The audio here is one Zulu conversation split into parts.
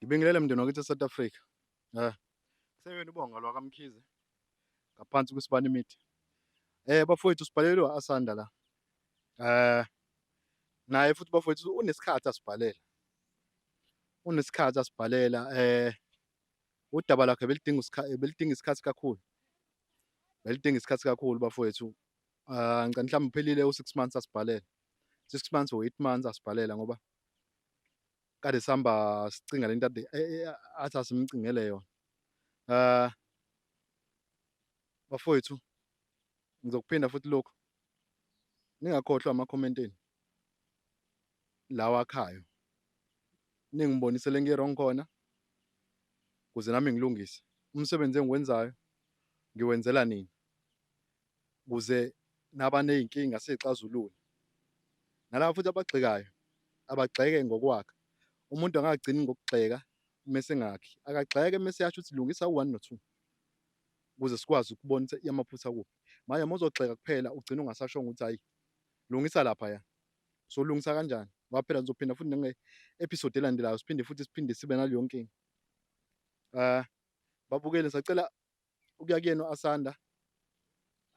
Ngibingelele mndeni wakithi eSouth Africa. Eh, kuseyena uBonga lwakaMkhize ngaphansi kwesibani media. Eh bafowethu sibhalelwe Asanda la. Eh naye futhi bafowethu unesikhathi asibhalela. Unesikhathi asibhalela eh udaba lakhe belidinga isikhathi belidinga isikhathi kakhulu. Belidinga isikhathi kakhulu bafowethu. Ah ngicela mhlawumbe uphelile u6 months asibhalela. 6 months or 8 months asibhalela ngoba kade sihamba sicinga lento ade e, e, athi asimcingele yona. Eh bafowethu ngizokuphinda futhi lokhu ningakhohlwa ama-comment enu lawa akhayo ningibonise le ngi-wrong khona ukuze nami ngilungise umsebenzi engiwenzayo ngiwenzela nina ukuze nabaney'nkinga siyixazulule nalaba futhi abagxekayo abagxeke ngokwakha umuntu angagcini ngokugxeka mese engakhi akagxeke mese yasho ukuthi lungisa u-one no-two ukuze sikwazi ukubona ukuthi amaphutha kuphi manje uma uzogxeka kuphela ugcina ungasashongo ukuthi hayi lungisa lapha ya so lungisa kanjani ngoba phela ngizophinda futhi nange-episode elandelayo siphinde futhi siphinde sibe naleyo nkinga um babukele sacela ukuya kuyena u-Asanda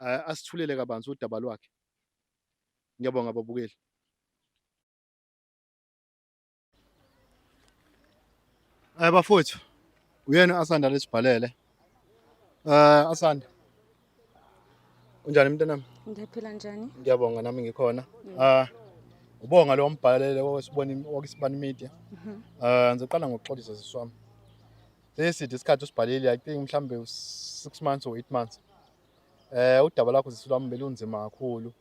uh, asithulele kabanzi udaba lwakhe. Ngiyabonga babukeli. Eh bafowethu, uyena Asanda lesibhalele. Eh Asanda. Unjani mntanami? Ngiyaphila njani? Ngiyabonga nami ngikhona. Ah ubonga lo mbhalele owesiboni wakisibani media. Mhm. Eh ngizoqala ngokuxolisa sisi wami. Seside isikhathi usibhalile I think mhlambe 6 months or 8 months. Eh udaba lakho sisi lwami belunzima kakhulu.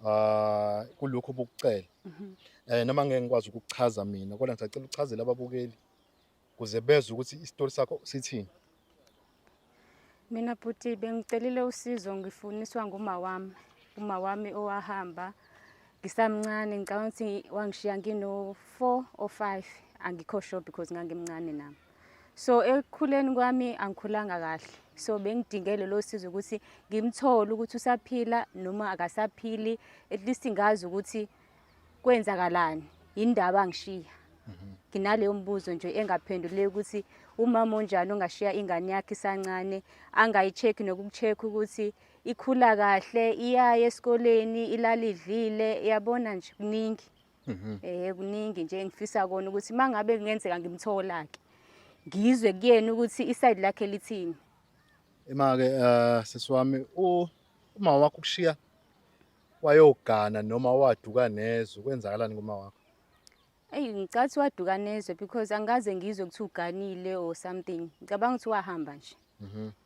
Ah kulokho obukucela. Mhm. Eh noma ngeke ngikwazi ukukuchaza mina kodwa ngisacela uchazele ababukeli kuze bezwe ukuthi isitori sakho sithini. Mina bhuti bengicelile usizo ngifuniswa nguma wami. Uma wami owahamba ngisamncane ngicabanga ukuthi wangishiya ngino 4 or 5 angikho sure because ngangimncane nami. So ekukhuleni kwami angikhulanga kahle. So bengidinge lelo sizo ukuthi ngimthole ukuthi usaphila noma akasaphili at least ngazi ukuthi kwenzakalani yindaba angishiya. Nginaleyo mbuzo nje engaphenduleki ukuthi umama onjani ongashiya ingane yakhe isancane angayi-check nokuku-check ukuthi ikhula kahle iyaya esikoleni ilala idlile yabona nje kuningi. Eh kuningi nje engifisa kona ukuthi mangabe kungenzeka ngimthola ke ngizwe kuyena ukuthi iside lakhe lithini. Ima-ke eh sisi wami uma wakho ukushiya wayogana noma waduka nezwe kwenzakalani kuma wakho? Eyi ngicathi waduka nezwe because angikaze ngizwe ukuthi uganile or something. Ngicabanga ukuthi wahamba nje.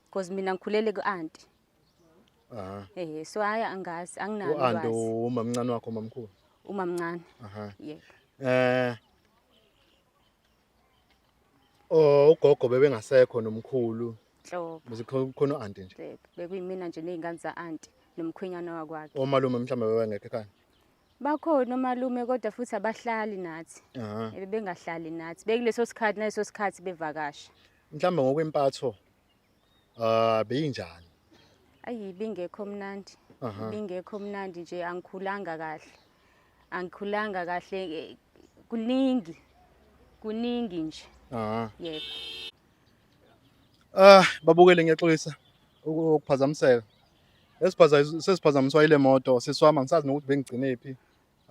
Because mina ngikhulele ku-aunty. Aha. Eh so hayi angazi anginalo U-anti ulwazi. umamncane wakho mamkhulu. Umamncane. Aha. Yebo. Eh Oh ugogo bebengasekho nomkhulu. Nhlobo. Bese khona u-anti nje. Yebo. Bekuyimina nje nezingane za-aunty nomkhwenyana wakwakhe. Omalume mhlawumbe bebengekho ekhaya. Bakhona omalume kodwa futhi abahlali nathi. Aha. Bebengahlali nathi. Bekuleso sikhathi naleso sikhathi bevakasha. Mhlawumbe ngokwempatho ah beyinjani? Ayi ibingekho mnandi. Aha. Ibingekho mnandi nje angikhulanga kahle. Angikhulanga kahle eh, kuningi. Kuningi nje. Aha. Yebo. Ah babukele ngiyaxolisa ukuphazamiseka. Esiphaza sesiphazamiswa ile moto siswama ngisazi nokuthi bengigcine phi.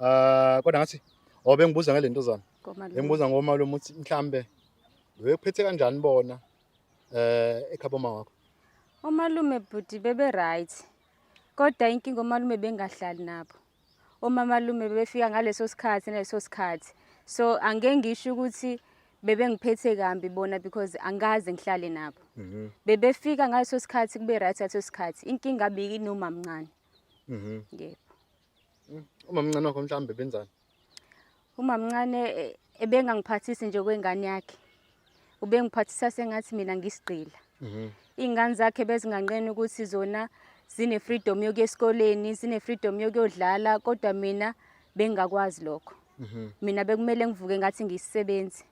Ah kodwa ngathi oh bengibuza ngalento zami. Komalume. Bengibuza ngomalume ukuthi mhlambe bebekuphethe kanjani bona eh ekhabo mama wakho. Omalume bhuti bebe right. Kodwa inkinga omalume bengahlali nabo. Omamalume bebefika ngaleso sikhathi naleso sikhathi. So angeke ngisho ukuthi bebengiphethe kambi bona because angikaze ngihlale nabo. Bebefika ngaleso sikhathi kube right ngaleso sikhathi. Inkinga biyinomamncane. Yebo. Umamncane wakho mhlambe benzani? Umamncane eh, ebengangiphathisi nje kwengane yakhe. Ubengiphathisa sengathi mina ngisigqila. Iy'ngane zakhe bezinganqeni ukuthi zona zine-freedom yokuya esikoleni, zine-freedom yokuyodlala, kodwa mina bengingakwazi lokho. Mina bekumele ngivuke ngathi ngiyisisebenzi.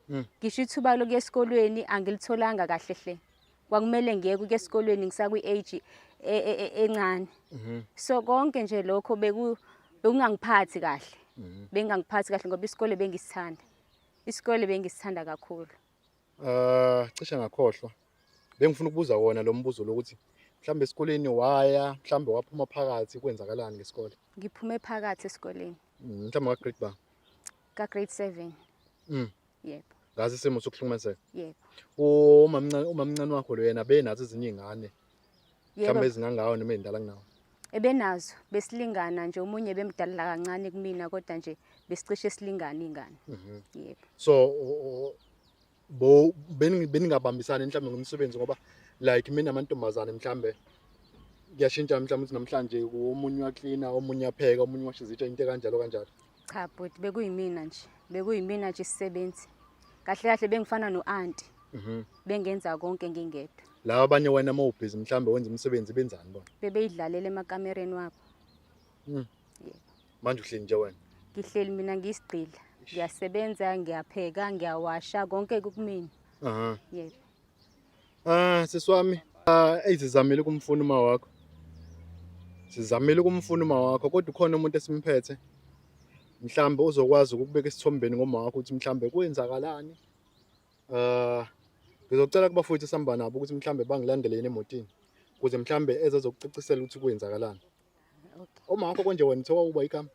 Ngisho ithuba lokuya esikolweni angilitholanga kahle hle. Kwakumele ngiye kuya esikolweni ngisakwi-age encane. So konke nje lokho bekungangiphathi kahle. Bengangiphathi kahle ngoba isikole bengisithanda. Isikole bengisithanda kakhulu. Cishe ngakhohlwa. Bengifuna ukubuza wona lo mbuzo lokuthi mhlambe esikoleni waya, mhlambe waphuma phakathi kwenzakalani ngesikole? Ngiphume phakathi esikoleni. Mhlambe ka grade ba? Ka grade 7. Yebo. Ngazi isimo sokuhlukumezeka. Yebo. Umamncane wakho lo yena benazo ezinye izingane. Mhlambe ezingangawo noma ezindala kunawe. Ebenazo, besilingana nje, omunye bemdala kancane kumina kodwa nje besicishe silingana ingane. Yebo. So bo beningabambisani mhlambe ngomsebenzi ngoba like mina amantombazane mhlambe kuyashintsha mhlambe ukuthi namhlanje omunye uyaklina, omunye uyapheka, omunye washa izitsha, into kanjalo kanjalo. Cha bhuti, bekuyimina nje. Bekuyimina nje isisebenzi. Kahle kahle bengifana no-auntie. Bengenza konke ngingedwa. Laba abanye wena mawubhizi mhlambe wenza umsebenzi benzani bona? Bebeyidlalela emakamereni wabo. Yebo. Manje uhleli nje wena? Ngihleli mina ngiyisigqila. Ngiyasebenza, ngiyapheka, ngiyawasha, konke kukumina. Yebo. Sisi wami, sizamile ukumfuna uma wakho. Sizamile ukumfuna uma wakho kodwa ukhona umuntu esimphethe. Mhlambe uzokwazi ukubeka isithombeni ngoma wakho ukuthi mhlambe kwenzakalani. Ngizocela kubafowethu esihamba nabo ukuthi mhlambe bangilandele yini emotini ukuze mhlambe ezokucacisela ukuthi kwenzakalani. Okay. Uma wakho konje wena uthe wawuba igama?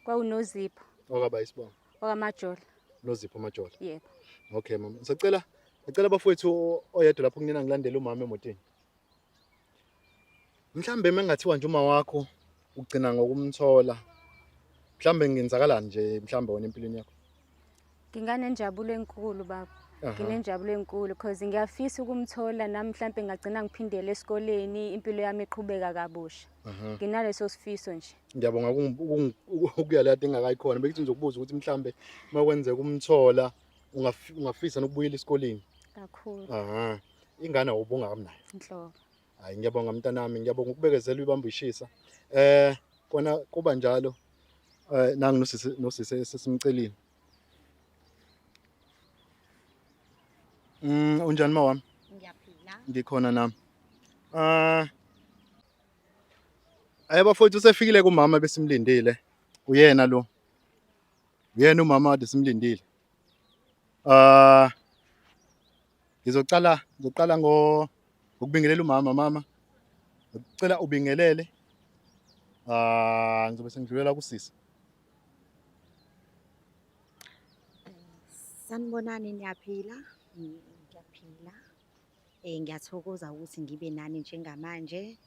Kwawunozipho. Wakaba isibongo. Wakamajola. Nozipho Majola. Yebo. Okay mama. Ngisacela abafowethu oyedwa lapho kunina ngilandele umama emotini. Mhlambe mengathiwa nje uma wakho ugcina ngokumthola mhlambe ngenzakalani nje mhlambe wena empilweni yakho? Nginganenjabulo enkulu baba. Nginenjabulo enkulu because ngiyafisa ukumthola nami mhlambe ngagcina ngiphindele esikoleni impilo yami iqhubeka kabusha. Nginaleso sifiso nje. Ngiyabonga ukuya la engakayikhona. Bekuthi ngizokubuza ukuthi mhlambe makwenzeka umthola ungafisa nokubuyela esikoleni. Kakhulu. Ingane awubonga kamnayo. Inhlobo. Hayi ngiyabonga mntanami, ngiyabonga ukubekezela uyibamba ishisa. Kona kuba njalo. Nangu nosisi sesimcelile. Unjani mawami? Ngiyaphila. Ngikhona nami. Bafowethu usefikile kumama besimlindile. Uyena lo. Uyena umama kade simlindile. Ngizoqala ngokubingelela umama. Mama, ngicela ubingelele. Ngizobe sengidlulela kusisi. Sanibonani, niyaphila? Ngiyaphila. Ngiyathokoza ukuthi ngibe nani njengamanje.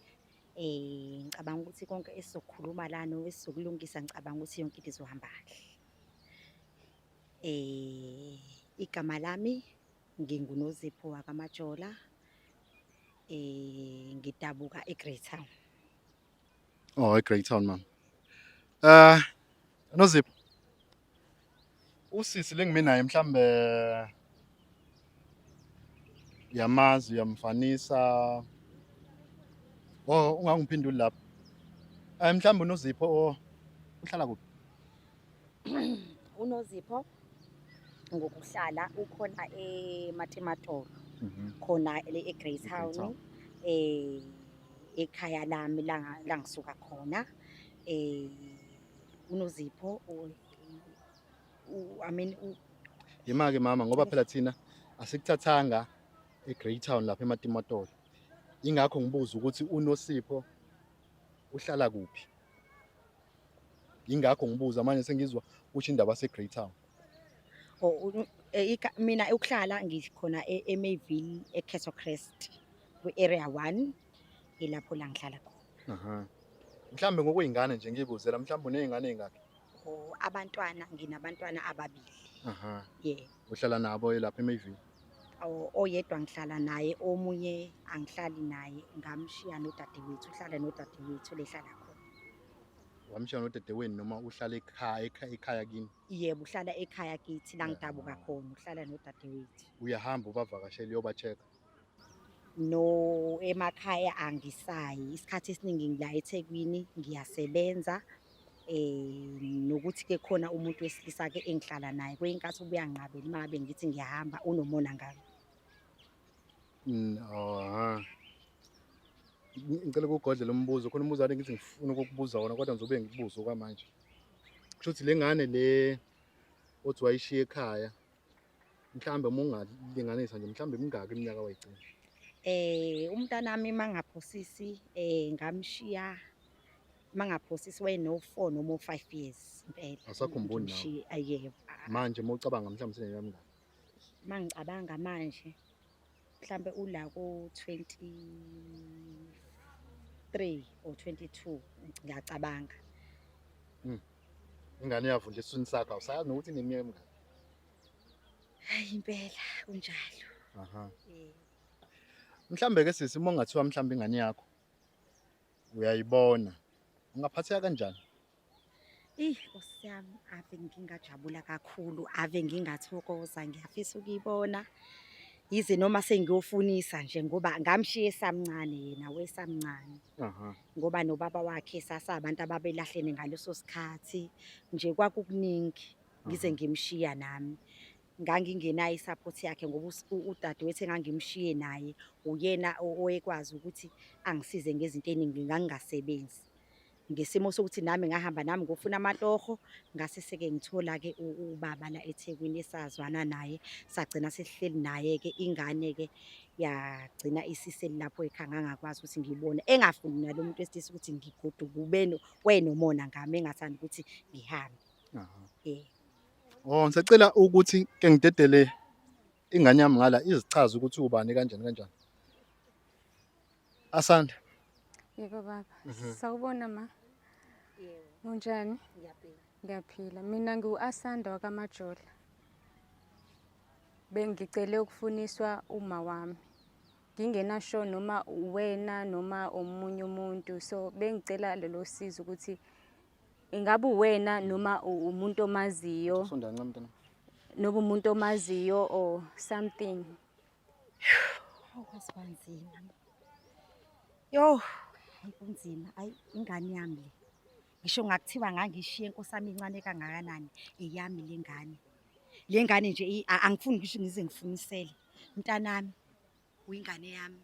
Ngicabanga ukuthi konke esizokhuluma la nesizokulungisa, ngicabanga ukuthi yonke into izohamba kahle. Igama lami nginguNozipho wakaMajola. Ngidabuka eGreytown. Oh, eGreytown mama. Nozipho. Usisi lengime naye mhlambe yamazi uyamfanisa. Oh, ungangiphenduli lapho. Mhlambe uNozipho uhlala kuphi? UNozipho ngokuhlala ukhona eMatimatolo. Khona le eGreytown. Ekhaya lami la ngisuka khona. UNozipho I mean Yima ke mama ngoba phela thina asikuthathanga eGreytown lapha eMatimatolo. Ingakho ngibuza ukuthi uNosipho uhlala kuphi. Ingakho ngibuza manje sengizwa usho indaba yaseGreytown. Mina ukuhlala ngikhona eMayville eCato Crest kwi-area 1 ilapho la ngihlala khona. Mhlambe ngokuyingane nje ngibuzela mhlambe unezingane ezingaki? Abantwana nginabantwana ababili. Yebo. Uhlala nabo lapha eMayville? Oyedwa ngihlala naye, omunye angihlali naye, ngamshiya nodadewethu, uhlala nodadewethu lehlala khona. Wamshiya nodadewenu noma uhlala ekhaya kini? Yebo, uhlala ekhaya kithi la ngidabuka khona, uhlala nodadewethu. Uyahamba ubavakashela uyobachecka? No, emakhaya angisayi. Isikhathi esiningi ngila eThekwini ngiyasebenza. Nokuthi ke khona umuntu wesilisa ke engihlala naye kwenkathi ubuya nqabela uma ngabe ngithi ngiyahamba unomona ngami. Ngicela ukugodlela umbuzo, khona umbuzo ade ngithi ngifuna ukukubuza wona kodwa ngizobe ngikubuza okwamanje. Kusho ukuthi le ngane le othi wayishiya ekhaya Mhlawumbe uma ungalinganisa nje mhlawumbe mingaki iminyaka wayigcina? Umntanami mangaphosisi ngamshiya mangaphosisi wayeno-4 noma o-5 years impela. Awusakhumbuli nawe? Ngimshiye, yebo. Manje uma ucabanga mhlawumbe seneminyaka emingaki? Mangicabanga manje mhlambe ula ko-23 or 22 ngiyacabanga. Ingane iyavundla esiswini sakho awusazi nokuthi ineminyaka emingaki. Hayi impela kunjalo. Aha. Eh. Mhlambe ke sisi uma ungathiwa mhlambe ingane yakho uyayibona ungaphatheka kanjani? Eyi Nkosi yami, ave ngingajabula kakhulu, ave ngingathokoza, ngiyafisa ukuyibona. Yize noma sengiyofunisa nje ngoba ngamshiya esamncane yena wesamncane. Aha. Ngoba nobaba wakhe sasabantu ababelahlene ngaleso sikhathi nje kwakukuningi ngize ngimshiya nami. Ngangingenayo i-support yakhe ngoba udadewethu engangimshiye naye uyena owayekwazi ukuthi angisize ngezinto ey'ningi ngangingasebenzi. Ngesimo sokuthi nami ngahamba nami ngofuna amatoho, ngase seke ngithola-ke ubaba la eThekwini esazwana naye, sagcina sesihleli naye-ke, ingane-ke yagcina isisele lapho ekhaya ngangakwazi ukuthi ngiyibone. Engafuni nalo muntu wesilisa ukuthi ngigoduke, wayenomona ngami engathandi ukuthi ngihambe. Aha. Eh. Oh, ngisacela ukuthi ke ngidedele ingane yami ngala izichaze ukuthi ubani kanjani kanjani. Asanda. Yebo baba. Sawubona ma. Yebo, Unjani? ngiyaphila. Ngiyaphila. Mina ngiwu-Asanda wakaMajola. Bengicele ukufuniswa uma wami. Ngingenasho noma uwena noma omunye umuntu. So bengicela lelo sizo ukuthi ingabe uwena noma umuntu omaziyo Sonda kancane mntana. noma umuntu omaziyo or something. Hawu kwaze kwanzima. Yoh, hayi kunzima. Hayi ingane yami le. Ngisho ngakuthiwa ngangishiye inkosi yami incane kangakanani, eyami le ngane. Le ngane nje angifuni ngisho ngize ngifunisele. Mntanami, uyingane yami.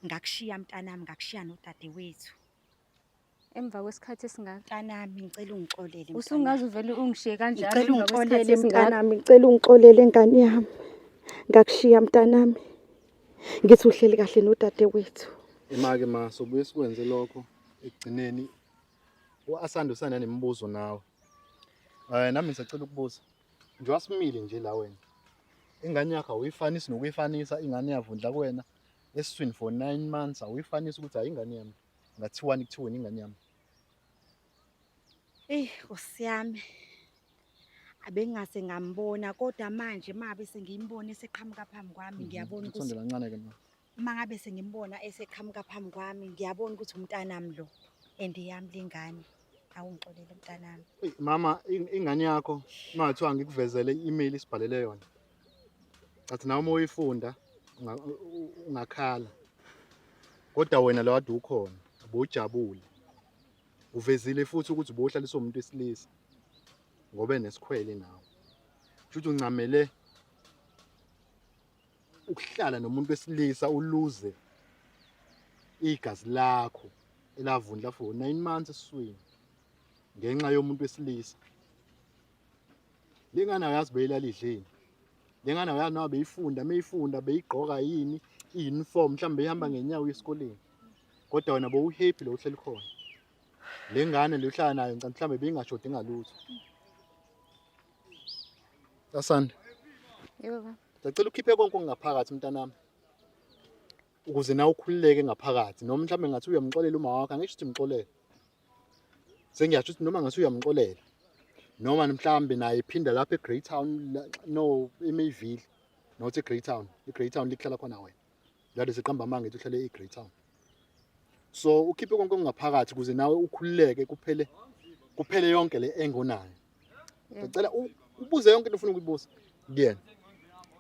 Ngakushiya mntanami, ngakushiya nodadewethu. Emva kwesikhathi esingaka. Mntanami, ngicela ungixolele mntanami. Usungaze uvele ungishiye kanjalo Ngicela emva kwesikhathi ungixolele esingaka. mntanami, ngicela ungixolele ngane yami. Ngakushiya mntanami. Ngithi uhleli kahle nodadewethu. Ima-ke ma sobuye sikwenze lokho ekugcineni. U-Asanda usanda nemibuzo nawe. Nami ngisacela ukubuza. Njengoba simile nje la wena. Ingane yakho awuyifanisi nokuyifanisa, ingane yavundla kuwena esiswini for 9 months, awuyifanisi ukuthi hayi ingane yami. Ngathiwani kuthiweni ingane yami. Eyi Nkosi yami, abengase ngambona kodwa manje mabe sengimbona eseqhamuka phambi kwami ngiyabona ukuthi Usondela kancane ke ma. uma ngabe sengimbona eseqhamuka phambi kwami ngiyabona ukuthi umntanami lo and eyami lengane. Awungixolele mntanami. Eyi mama, ingane yakho uma ngathiwa ngikuvezele i-email isibhalele yona. Cathi nawe uma uyifunda ungakhala. Kodwa wena lo kade ukhona, ubujabule. Uvezile futhi ukuthi ubuhlaliswa umuntu wesilisa ngoba enesikhwele nawe. Kusho ukuthi uncamele ukuhlala nomuntu wesilisa uluze igazi lakho elavundla for 9 months esiswini ngenxa yomuntu wesilisa. Lengane ayazi beyilala idleni. Lengane ayazi noma beyifunda, meyifunda beyigqoka yini i-uniform, mhlawumbe beyihamba ngenyawo esikoleni. Kodwa wena bowuhappy lo uhleli khona. Lengane le uhlala nayo ngicabanga mhlawumbe beyingashodi ngalutho. Asanda, Yebo baba. ngicela ukhiphe konke okungaphakathi mntanami. Ukuze nawe ukhululeke ngaphakathi noma mhlawumbe ngathi uyamxolela uma wakho, angisho ukuthi mxolele. Sengiyasho ukuthi noma ngathi uyamxolela. Noma mhlawumbe naye iphinda lapha eGreytown, no eMayville, not eGreytown. IGreytown lihlala khona wena. Njalo siqamba amanga ethi uhlale eGreytown. So ukhiphe konke okungaphakathi ukuze nawe ukhululeke kuphele kuphele yonke le engonayo. Ngicela ubuze yonke into ofuna ukuyibuza kuyena.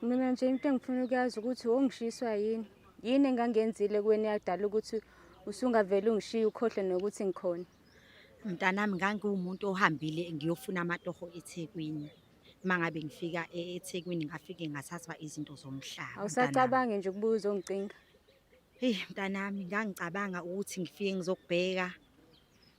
Mina nje into engifuna ukuyazi ukuthi wongishiswa yini? Yini engangenzile kuwena yadala ukuthi usungavele ungishiye ukhohlwe nokuthi ngikhona? Mntanami, ngangiwumuntu ohambile ngiyofuna amatoho eThekwini. Uma ngabe ngifika eThekwini ngafike ngathathwa izinto zomhlaba. Mntanami. Awusacabangi nje ukubuya uzongicinga? Eyi mntanami, ngangicabanga ukuthi ngifike ngizokubheka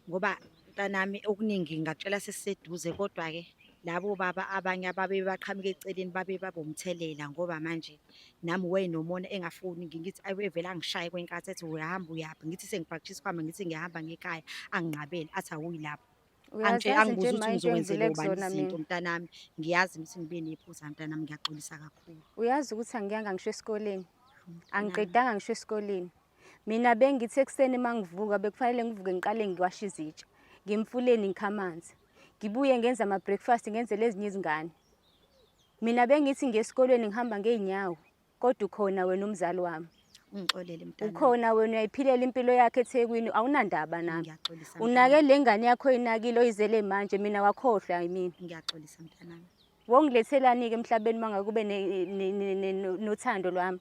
ngoba mntanami okuningi ngingakutshela sesiseduze kodwa-ke Labo baba abanye ababe baqhamuka eceleni babe babomthelela ngoba manje nami wayenomona engafuni ngithi evele angishaye kwenkathi ethi uyahamba uyaphi, ngithi sengipakishe isikhwama ngithi ngiyahamba ngekhaya anginqabele athi awuyi lapho. Angitshe Uyazazi nje angibuze ma ukuthi into ngizokwenzela engidlule ubani kuzona izinto mina. mntanami. Ngiyazi ukuthi ngibe nephutha mntanami, ngiyaxolisa kakhulu. Uyazi ukuthi angiyanga ngisho esikoleni. Mntanami. Angiqedanga ngisho esikoleni. Mina bengithi ekuseni uma ngivuka bekufanele ngivuke ngiqale ngiwashe izitsha. Ngimfuleni ngikha amanzi. Ngibuye ngenze ama-breakfast ngenzele ezinye izingane. Mina bengithi ngiye esikolweni ngihamba ngey'nyawo. Kodwa ukhona wena umzali wami. Ungixolele mntanami. Ukhona wena uyayiphilela impilo yakho eThekwini awunandaba nami. Ngiyaxolisa Unake mntanami. le ngane yakho oyinakile oyizele manje mina wakhohlwa yimina. Ngiyaxolisa mntanami. Wongilethelani-ke emhlabeni uma ngabe kube nothando lwami?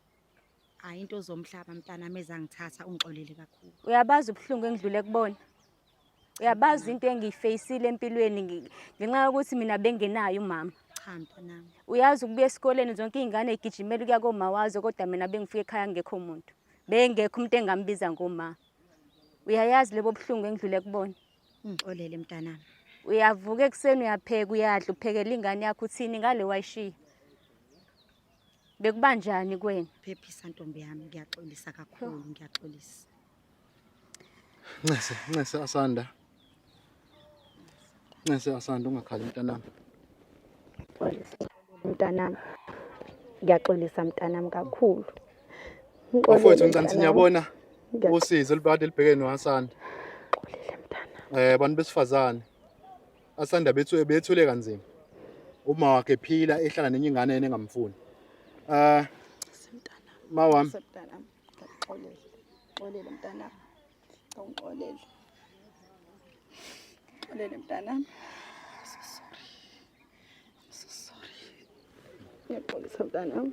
Hayi into zomhlaba mntanami ezangithatha ungixolele kakhulu. Uyabazi ubuhlungu engidlule kubona. Uyabazi into engiyifeyisile empilweni ngenxa yokuthi mina bengenayo umama. Cha mntanami. Uyazi ukubuya esikoleni zonke iy'ngane y'gijimela ukuya koma wazo kodwa mina bengifika ekhaya kungekho muntu. Bengekho umuntu engambiza ngoma. Uyayazi lebo buhlungu engidlule kubona. Ungixolele mntanami. Uyavuka ekuseni uyapheka uyadla uphekela ingane yakho uthini ngale wayishiya. Bekubanjani kuwena? Phephisa ntombi yami, ngiyaxolisa kakhulu, ngiyaxolisa. Ncese, ncese Asanda. Ncese Asanda ungakhali mntanami. Mntanami, ngiyaxolisa mntanami kakhulu. Bafowethu ngicela ukuthi ngiyabona usizi olubade libhekene noAsanda. Xolile mntanami. Eh bantu besifazane. Asanda bethu bethule kanzima. Uma wakhe ephila ehlala nenye ingane yena engamfuni. Eh Mntanami. ma wami Mntanami, ngiyaxolela. Xolele mntanami. Awungixolele. Xolele mntanami. I'm so sorry. I'm so sorry. Ngiyaxolisa mntanami.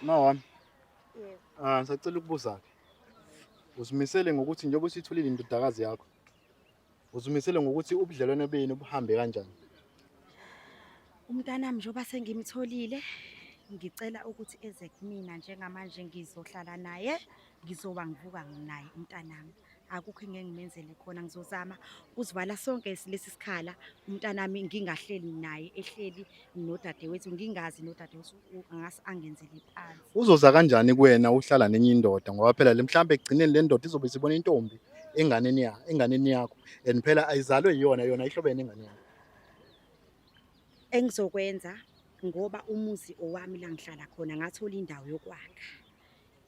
Ma wami. Ah, ngisacela ukubuza ke. Uzimisele ngokuthi njengoba usitholile indodakazi yakho. Uzimisele ngokuthi ubudlelwano benu buhambe kanjani? Umntanami njengoba sengimtholile, ngicela ukuthi eze kumina njengamanje ngizohlala naye, ngizoba ngivuka nginaye umntanami. Akukho engeke ngimenzele khona, ngizozama ukuzivala sonke lesi sikhala umntanami ngingahleli naye ehleli nodadewethu, ngingazi nodadewethu angase angenzele phansi. Uzoza kanjani kuwena uhlala nenye indoda ngoba phela le mhlambe ekugcineni le ndoda izobe isibona intombi enganeni ya enganeni yakho and phela ayizalwe yiyona yona ihlobene nengane yakho. Engizokwenza ngoba umuzi owami la ngihlala khona ngathola indawo yokwakha.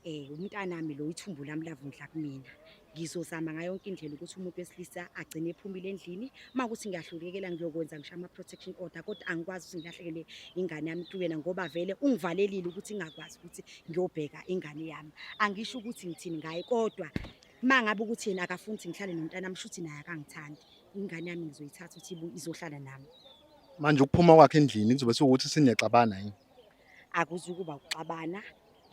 Umntanami lo ithumbu lami lavundla kumina. Ngizozama ngayo yonke indlela ukuthi umuntu wesilisa agcine ephumile endlini. Uma kuwukuthi ngiyahlulekela ngiyokwenza ngisho ama-protection order kodwa angikwazi ukuthi ngilahlekelwe ingane yami kuyena ngoba vele ungivalelile ukuthi ngingakwazi ukuthi ngiyobheka ingane yami. Angisho ukuthi ngithini ngaye kodwa uma ngabe ukuthi yena akafuni ukuthi ngihlale nomntanami shuthi naye akangithandi. Ingane yami ngizoyithatha ukuthi izohlala nami. Manje ukuphuma kwakhe endlini kuzobe sekuwukuthi siniyaxabana yini? Akuzukuba ukuxabana.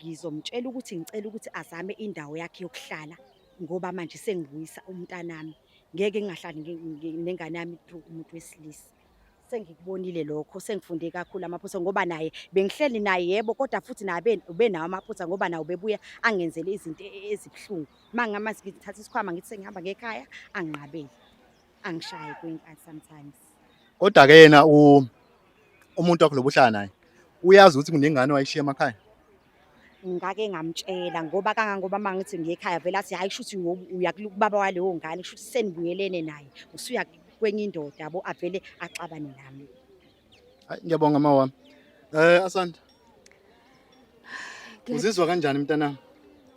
Ngizomtshela ukuthi ngicela ukuthi azame indawo yakhe yokuhlala ngoba manje sengibuyisa umntanami. Ngeke ngingahlali nengane yami through umuntu wesilisa. Sengikubonile lokho, sengifunde kakhulu amaphutha ngoba naye bengihleli naye yebo, kodwa futhi naye ubenawo amaphutha ngoba naye ubebuya angenzele izinto ezibuhlungu. Uma ngingamazi ngithatha isikhwama ngithi sengihamba ngekhaya anginqabele, angishaye kwinkathi sometimes. Kodwa-ke yena umuntu wakho lo obuhlala naye uyazi ukuthi kunengane wayishiya emakhaya? Ngake ngamtshela ngoba kangangoba uma ngithi ngiye ekhaya vele athi hhayi kushuthi uya kubaba waleyo ngane kushuthi senibuyelene naye usuya kwenye indoda yabo avele axabane nami. Hayi ngiyabonga ma wami. Eh Asanda. Uzizwa kanjani mntanami?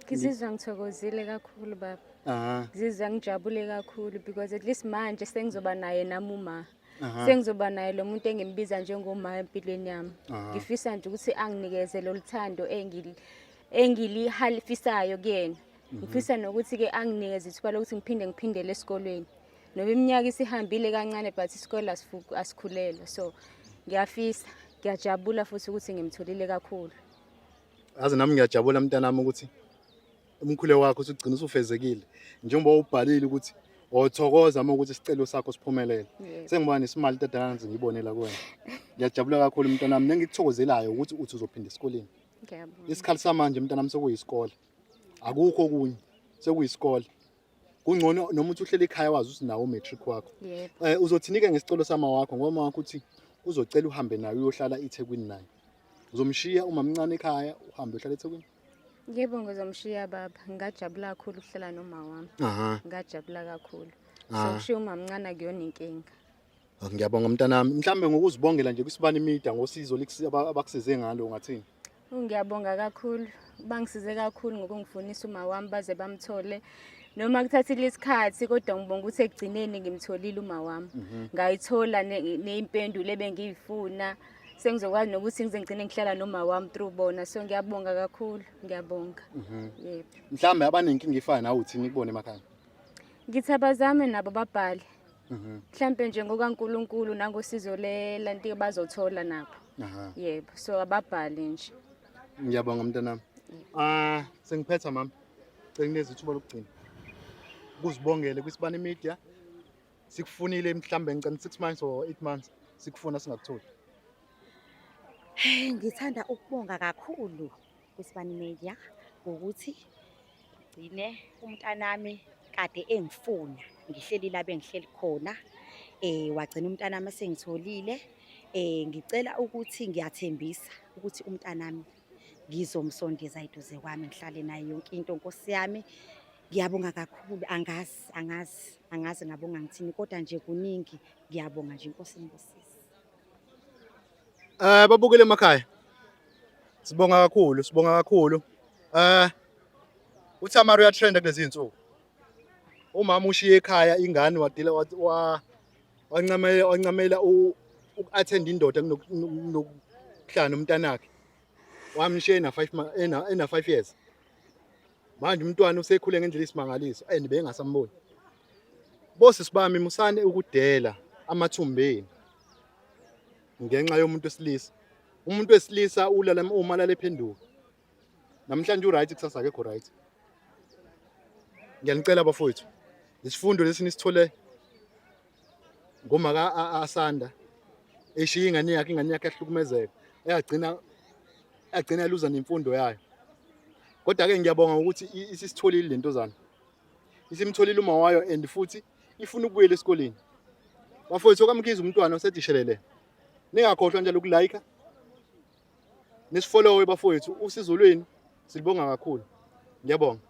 Ngizizwa ngithokozile kakhulu baba. Aha. Ngizizwa ngijabule kakhulu because at least manje sengizoba naye nami uma. Aha. Sengizoba naye lo muntu engimbiza njengoma empilweni yami. Aha. Ngifisa nje ukuthi anginikeze lolu thando engilihalifisayo kuyena. Ngifisa nokuthi ke anginikeze ithuba lokuthi ngiphinde ngiphindele esikolweni. Noma iminyaka isihambile kancane but isikole asikhulelwa. So ngiyafisa, ngiyajabula futhi ukuthi ngimtholile kakhulu. Yazi nami ngiyajabula mntanami ukuthi umkhuleko wakho usugcina usufezekile njengoba ubhalile ukuthi othokoza uma ukuthi isicelo sakho siphumelele. Yebo. Sengiba nesimali tadala ngibonela kuwena. Ngiyajabula kakhulu mntanami nengikuthokozelayo ukuthi uthi uzophinda esikoleni. Ngiyabonga. Isikhathi samanje mntanami sekuyisikole. Akukho okunye, sekuyisikole. Kungcono noma uthi uhleli ekhaya wazi ukuthi nawo umatric wakho. Yebo. Uzothini-ke ngesicelo sama wakho ngoba uma wakho uthi uzocela uhambe naye uyohlala eThekwini naye. Uzomshiya umamncane ekhaya uhambe uyohlala eThekwini? Yebo, ngizomshiya baba. Ngingajabula kakhulu ukuhlala noma wami. Aha. Ngingajabula kakhulu. So Ah. ukushiya umamncane akuyona inkinga. Ah, ngiyabonga mntanami. Mhlambe ngokuzibongela nje kwisibani media ngosizo abakusize ngalo ungathini? Ngiyabonga kakhulu. Bangisize kakhulu ngokungifunisa uma wami baze bamthole. Noma kuthathile isikhathi kodwa ngibonga ukuthi ekugcineni ngimtholile uma wami. Ngayithola ney'mpendulo ebengiyifuna. Sengizokwazi nokuthi ngize ngigcine ngihlala noma wami through bona. So ngiyabonga kakhulu. Ngiyabonga. Yebo. Mhlambe abanenkinga efana nawe uthini kubona emakhaya? Ngithi abazame nabo babhale. Mhlambe nje ngokaNkulunkulu nangosizo lelanti bazothola nabo. Aha. Yebo. So ababhale nje. Ngiyabonga mntanami. Ah, sengiphetha mama. Cela nginikeze ithuba lokugcina. Ukuzibongele kwisibani media. Sikufunile mhlambe ngicela 6 months or 8 months sikufuna singakutholi. Ngithanda ukubonga kakhulu kwiSibani Media ngokuthi gcine umntanami kade engifuna ngihleli la bengihleli khona, wagcina umntanami esengitholile. Ngicela ukuthi ngiyathembisa ukuthi umntanami ngizomsondeza eduze kwami ngihlale naye yonke into Nkosi yami. Ngiyabonga kakhulu, angazi angazi angazi ngabonga ngithini kodwa nje kuningi, ngiyabonga nje Inkosi inibusise. Babukele emakhaya. Sibonga kakhulu, sibonga kakhulu. uThamara uyatrenda kulezi zinsuku. Umama ushiye ekhaya ingane wadila wancamela wancamela uku-attend indoda kunokuhlala nomntanakhe. Wamshiya ena 5 ena 5 years. Manje umntwana usekhule ngendlela isimangaliso and bengasamboni. Bosisi bami musane ukudela amathumbeni ngenxa yomuntu wesilisa. Umuntu wesilisa ulala uma lala ephenduka. Namhlanje uright, kusasa akekho right. Ngiyanicela bafowethu. Isifundo lesi nisithole ngomaka Asanda eshiya ingane yakhe yahlukumezeka eyagcina yagcina yaluza nemfundo yayo. Kodwa ke ngiyabonga ukuthi isisitholile le ntozana. Isimtholile uma wayo and futhi ifuna ukubuyela esikoleni. Bafowethu okaMkhize umntwana osedishelele. Ningakhohlwa njalo ukulike nisifollowe bafowethu, usizo lwenu silibonga kakhulu. Ngiyabonga.